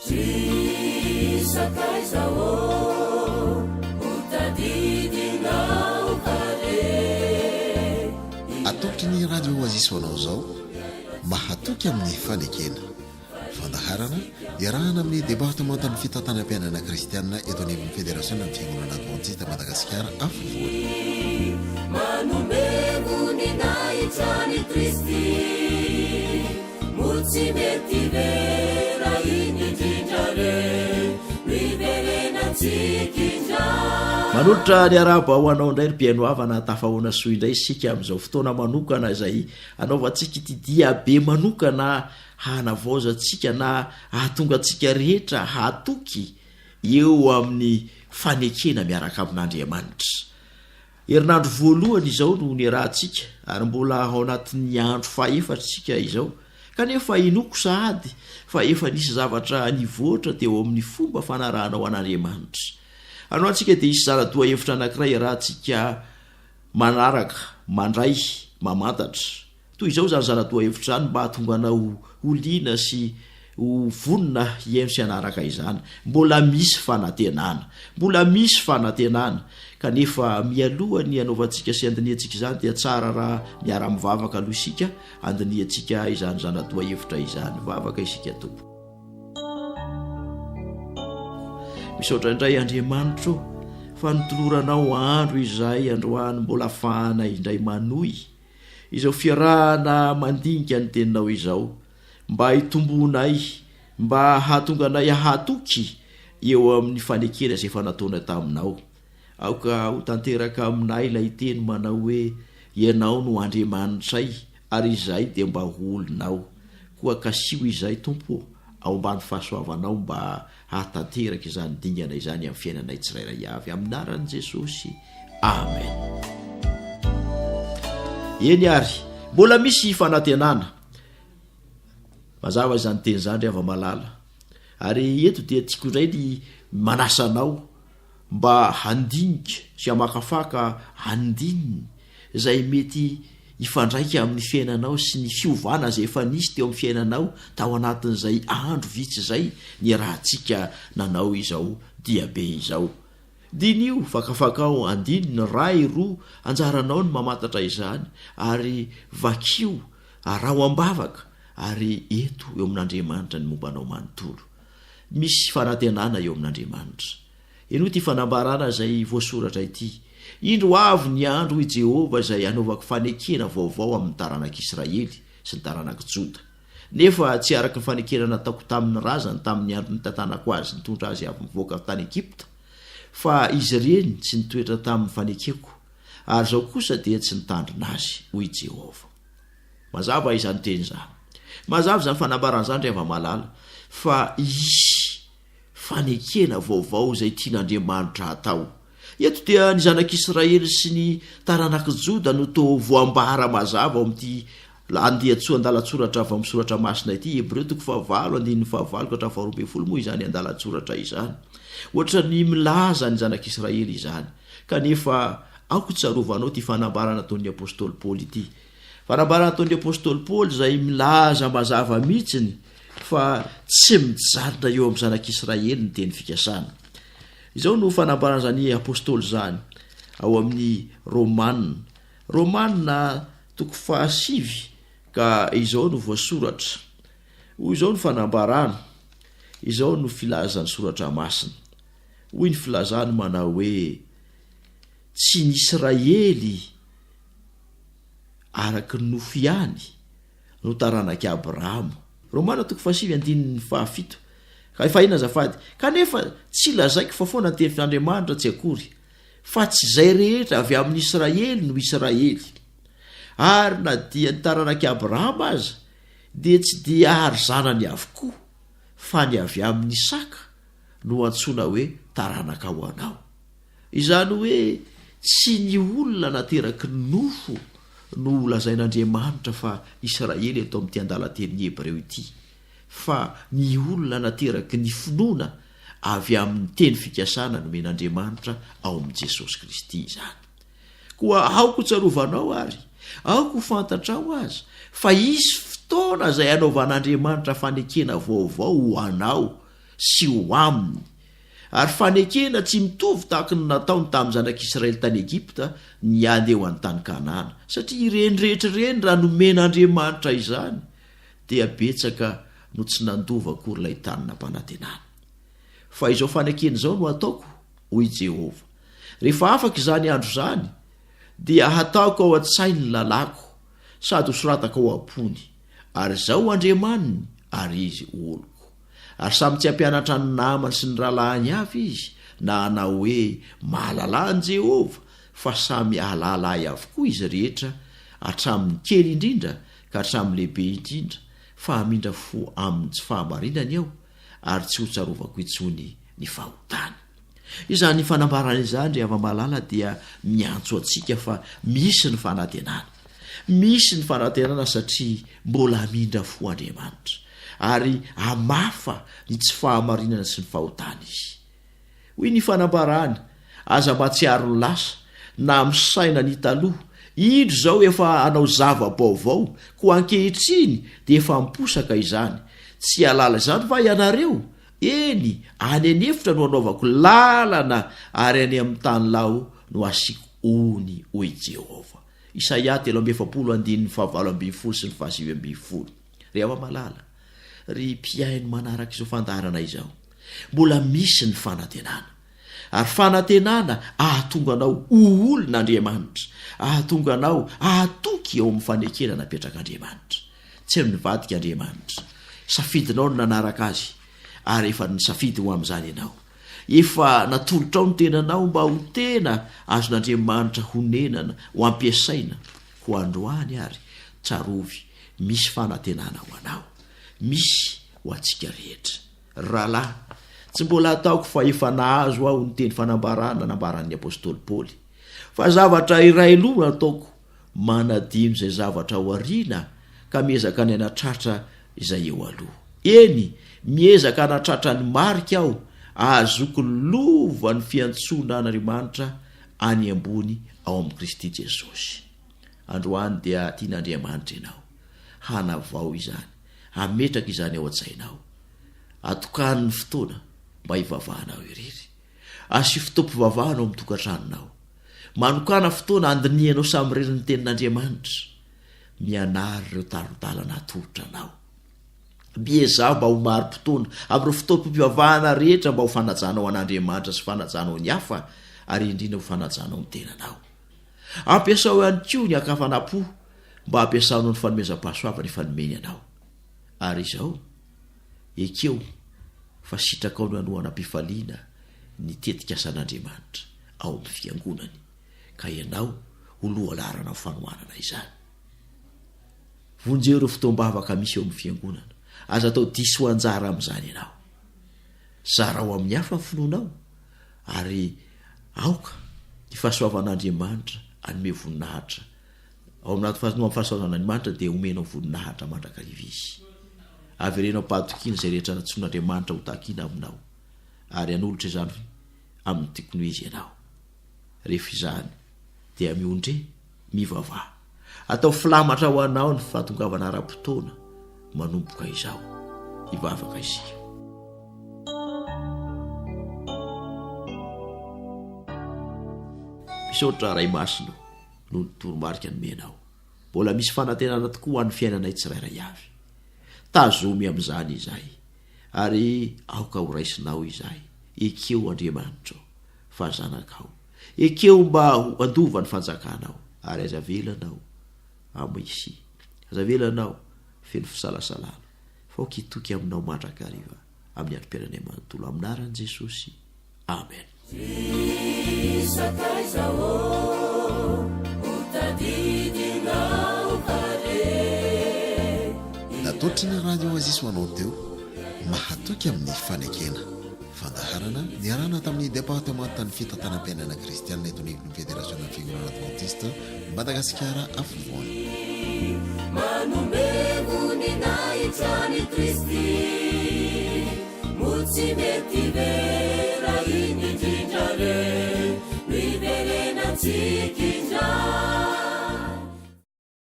Ry sakaiza ô, ho tadidinao va re? Atolotry ny Radio Oasis ho anao izao, Mahatoky amin'ny fanekena. Fandaharana iarahana amin'ny Departemantan'ny Fitantanam-piainana Kristiana eto anivon'ny Federasionan'ny Fiangonana Advantista Madagasikara Afovoany. Manome voninahitra an'i Kristy, moa tsy mety ve raha iny indrindra re no hiverenantsika indray? Manolotra ny arahaba ho anao indray ry mpihaino havana, tafahoana soa indray isika amin'izao fotoana manokana izay anaovantsika ity diabe manokana hanavaozantsika na hahatonga antsika rehetra hatoky eo amin'ny fanekena miaraka amin'Andriamanitra. Herinandro voalohany izao no niarahantsika ary mbola ao anatin'ny andro fahefatra isika izao. Kanefa inoako sahady fa efa nisy zavatra nivoatra teo amin'ny fomba fanarahanao an'Andriamanitra. Androany isika dia hisy zara-doha hevitra anankiray iarahantsika manaraka, mandray, mamantatra. Toy izao izany zana-dohahevitra izany mba hahatonga anao ho liana sy ho vonona hihaino sy hanaraka izany. Mbola misy fanantenana. Mbola misy fanantenana. Kanefa mialoha ny hanaovantsika sy handinihantsika izany dia tsara raha miara-mivavaka aloha isika handinihantsika izany zana-dohahevitra izany. Vavaka isika Tompo. Misaotra indray Andriamanitro fa notoloranao andro izahay androany mbola afahana indray manohy Izao fiarahana mandinika ny Teninao izao, mba hitomboanay, mba hahatonga anay hahatoky eo amin'ny fanekena izay efa nataonay taminao. Aoka ho tanteraka aminay ilay teny manao hoe, Ianao no Andriamanitray, ary izahay dia mba ho olonao. Koa kasiho izahay, Tompo ô, ao ambany fahasoavanao mba hahatanteraka izany dingana izany amin'ny fiainanay tsirairay avy. Amin'ny anaran'i Jesosy. Amen. Eny ary, mbola misy fanantenana. Mazava izany teny izany ry hava-malala. Ary eto dia tiako indray ny manasa anao mba handinika sy hamakafaka andininy izay mety hifandraika amin'ny fiainanao sy ny fiovana izay efa nisy teo amin'ny fiainanao tao anatin'izay andro vitsy izay niarahantsika nanao izao diabe izao. Diniho, fakafakao andininy iray, roa, anjaranao ny mamantatra izany, ary vakio, araho am-bavaka, ary ento eo amin'Andriamanitra ny momba anao manontolo. Misy fanantenana eo amin'Andriamanitra. Henoy ity fanambarana izay voasoratra ity, Indro avy ny andro, hoy Jehovah, izay hanaovako fanekena vaovao amin'ny taranak'Israely sy ny taranak'i Joda. Nefa tsy araka ny fanekena nataoko tamin'ny razany tamin'ny andro nitantanako azy nitondra azy avy nivoaka avy tany Egypta, fa izy ireny tsy nitoetra tamin'ny fanekeko, ary izaho kosa dia tsy nitandrina azy, hoy Jehovah. Mazava izany teny izany. Mazava izany fanambarana izany ry hava-malala, fa hisy fanekena vaovao izay tian'Andriamanitra hatao. Eto dia ny zanak'Israely sy ny taranak'i Joda no toa voambara mazava ao amin'ity andian-tsoa andalan-tsoratra avy amin'ny soratra masina ity, Hebreo toko fahavalo andininy fahavalo ka hatramin'ny faharoa ambin'ny folo moa izany andalan-tsoratra izany. Ohatran'ny milaza ny zanak'Israely izany. Kanefa aoka tsarovanao ity fanambarana ataon'ny apostoly Paoly ity. Fanambarana ataon'ny apostoly Paoly izay milaza mazava mihitsiny fa tsy mijanona eo amin'ny zanak'Israely ny teny fikasana. Izao no fanambaran'izany apostoly izany ao amin'ny Romana. Romana toko fahasivy ka izao no voasoratra. Hoy izao ny fanambarana, izao no filazan'ny soratra masina. Hoy ny filazany manao hoe tsy ny Israely araka ny nofo ihany no taranak'i Abrahama. Romana toko fahasivy andininy fahafito. Ka efa inona azafady? Kanefa tsy lazaiko fa foana ny tenin'Andriamanitra tsy akory, fa tsy izay rehetra avy amin'i Israely no Israely. Ary na dia ny taranak'i Abrahama aza dia tsy dia ary zanany avokoa, fa ny avy amin'i Isaka no antsoina hoe taranaka ho anao. Izany hoe tsy ny olona nateraky ny nofo no lazain'Andriamanitra fa Israely eto amin'ity andalan-tenin'ny Hebreo ity, fa ny olona nateraky ny finoana avy amin'ny teny fikasana nomen'Andriamanitra ao amin'i Jesosy Kristy izany. Koa aoka ho tsarovanao ary, aoka ho fantatrao aza, fa hisy fotoana izay hanaovan'Andriamanitra fanekena vaovao ho anao. sy ho aminy. Ary fanekena tsy mitovy tahaky ny nataony tamin'ny zanak'Israely tany Egypta niady eo an-tany Kanana. Satria ireny rehetra ireny raha nomen'Andriamanitra izany dia betsaka no tsy nandova akory ilay tany nampanantenana. Fa izao fanekena izao no hataoko, hoy Jehovah, Rehefa afaka izany andro izany, dia hataoko ao an-tsainy ny lalàko, sady hosoratako ao am-pony, ary Izaho ho Andriamaniny, ary izy ho oloko. Ary samy tsy hampianatra ny namany sy ny rahalahiny avy izy, na hanao hoe, Mahalalà an'i Jehovah, fa samy hahalala Ahy avokoa izy rehetra, hatramin'ny kely indrindra ka hatramin'ny lehibe indrindra, fa hamindra fo amin'ny tsy fahamarinany Aho, ary tsy hotsarovako intsony ny fahotany. Izany fanambarana izany, ry hava-malala, dia miantso antsika fa misy ny fanantenana. Misy ny fanantenana satria mbola hamindra fo Andriamanitra, ary hamafa ny tsy fahamarinana sy ny fahotana Izy. Hoy ny fanambarany, Aza mahatsiaro ny lasa, na misaina ny taloha. Indro izao efa hanao zava-baovao, koa ankehitriny dia efa miposaka izany. Tsy hahalala izany va ianareo? Eny, any an'efitra no hanaovako lalana, ary any amin'ny tany lao no hasiako ony, hoy Jehovah. Isaia 43 andininy fahavalo ambin'ny folo sy ny fahasivy ambin'ny folo. Ry hava-malala, ry mpihaino manaraka izao fandaharana izao, mbola misy ny fanantenana. Ary fanantenana ahatonga anao ho olon'Andriamanitra, ahatonga anao hahatoky eo amin'ny fanekena napetrak'Andriamanitra. Tsy nivadika Andriamanitra. Safidinao ny nanaraka Azy, ary efa nisafidy ho amin'izany ianao. Efa natolotrao ny tenanao mba ho tena azon'Andriamanitra honenana, ho ampiasaina. Koa androany ary, tsarovy, misy fanantenana ho anao. Misy ho antsika rehetra. Ry rahalahy, tsy mbola ataoko fa efa nahazo aho ny teny fanambarana nambaran'ny apostoly Paoly. Fa zavatra iray loha no ataoko, manadino izay zavatra ao aoriana ka miezaka ny hanatratra izay eo aloha. Eny, miezaka hanatratra ny marika aho, ahazoako ny lovan'ny fiantsoana an'Andriamanitra any ambony ao amin'i Kristy Jesosy. Androany dia tian'Andriamanitra ianao hanavao izany, hametraka izany ao an-tsainao. Atokano ny fotoana mba hivavahanao irery. Asio fotoam-pivavahana ao amin'ny tokantranonao. Manokàna fotoana handinihanao samirery ny Tenin'Andriamanitra. Mianara ireo tari-dalana atolotra anao. Miezaha mba ho mari-potoana amin'ireo fotoam-pivavahana rehetra mba ho fanajanao an'Andriamanitra sy fanajanao ny hafa ary indrindra ho fanajanao ny tenanao. Ampiasao ihany koa ny ankavanam-po mba hampiasanao ny fanomezam-pahasoavana efa nomeny anao. Ary izao, ekeo fa sitrakao ny hanohana am-pifaliana ny tetikasan'Andriamanitra ao amin'ny Fiangonany, ka ianao ho lohalaharana amin'ny fanohanana izany. Vonjeo ireo fotoam-bavaka misy eo amin'ny Fiangonana. Aza atao diso anjara amin'izany ianao. Zarao amin'ny hafa ny finoanao, ary aoka ny fahasoavan'Andriamanitra hanome voninahitra Ao anaty fahasoavana, amin'ny fahasoavan'Andriamanitra dia omenao voninahitra mandrakariva Izy. Avereno am-pahatokiana izay rehetra nantsoin'Andriamanitra ho takiana aminao, ary hanolotra izany amin'ny tokony ho izy ianao. Rehefa izany, dia miondre, mivavaha. Atao filamatra ho anao ny fahatongavana ara-potoana manomboka izao. Hivavaka isika. Misaotra Ray Masina o. noho ny toromarika nomenao. Mbola misy fanantenana tokoa ho an'ny fiainanay tsirairay avy. Tazomy amin'izany izahay, ary aoka ho raisinao izahay. Ekeo, Andriamanitra ô, fa zanakao. Ekeo mba ho handova ny fanjakanao, ary aza avela anao hamoy-sy. Aza avela anao feno fisalasalana, fa aoka hitoky aminao mandrakariva amin'ny androm-piainanay manontolo. Amin'ny anaran'i Jesosy. Amen. Natolotry ny Radio Oasis ho anao teo, Mahatoky amin'ny fanekena. Fandaharana niarahana tamin'ny Departemantan'ny Fitantanam-piainana Kristianina eto anivon'ny Federasionan'ny Fiangonana Advantista Madagasikara Afovoany. Manome voninahitra an'i Kristy. Moa tsy mety ve raha iny indrindra re no hiverenantsika indray?